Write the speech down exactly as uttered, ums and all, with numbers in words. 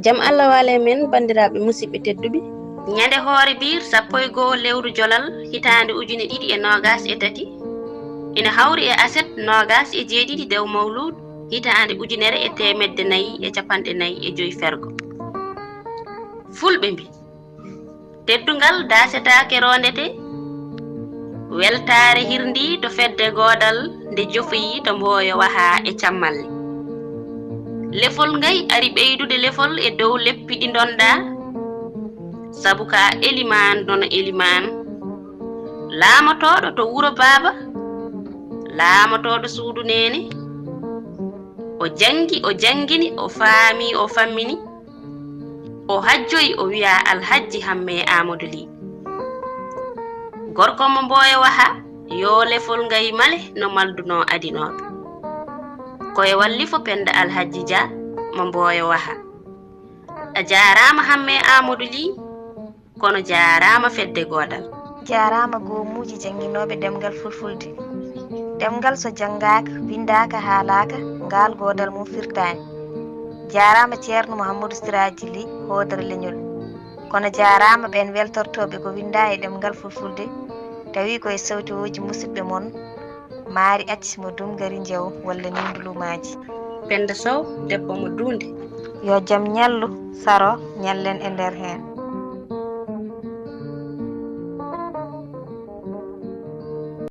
Jam Allah waale men, banndiraaɓe musidɓe tedduɓe. Ñande hoore biir sappo e goo lewru jolal hitaande ujune ɗiɗi e noogas e tati, ina hawri e aset noogas e jeeɗiɗi dew mawluud hitaande ujunere e teemedde nayi e capanɗe nayi e joy fergo. Fulɓe mbi, teddungal daasetaake roondete. Weltaare hirndi to fedde goodal nde jofoyi to Mbooyo Waha e Cammalle. Lefol ngay ari ɓeydude lefol e dow leppi ɗi ndonɗaa, sabu ka elimaan dono elimaan, laamotooɗo to wuro baaba, laamotooɗo suudu neene. O janngi, o janngini, o faami, o fammini. O hajjoyi, o wiya Alhajji Hammee Aamadu Lih. Gorko mo Mbooyo Waha, yo lefol ngay male no maldunoo adinooɓe. Ko e wallifo Pennda Alhajji Jah mo Mbooyo Waha. A jaaraama Hammee Aamadu Lih, kono jaaraama fedde goodal. Jaaraama goomuuji jannginooɓe ɗemngal fulfulde. Ɗemngal so janngaaka, winndaaka, haalaaka, ngaal goodal mum firtaani. Jaaraama Ceerno Muhammadu Siraaji Lih, hoodere leñol. Kono jaaraama ɓeen weltortooɓe ko winndaa e ɗemngal fulfulde, tawi ko e sawtooji musidɓe mon, Maari Acci mo Dumgari Njaw walla Nindulumaaji. Pennda Sow, debbo mo Duunde. Yo jam ñallu, saro, ñallen e nder heen.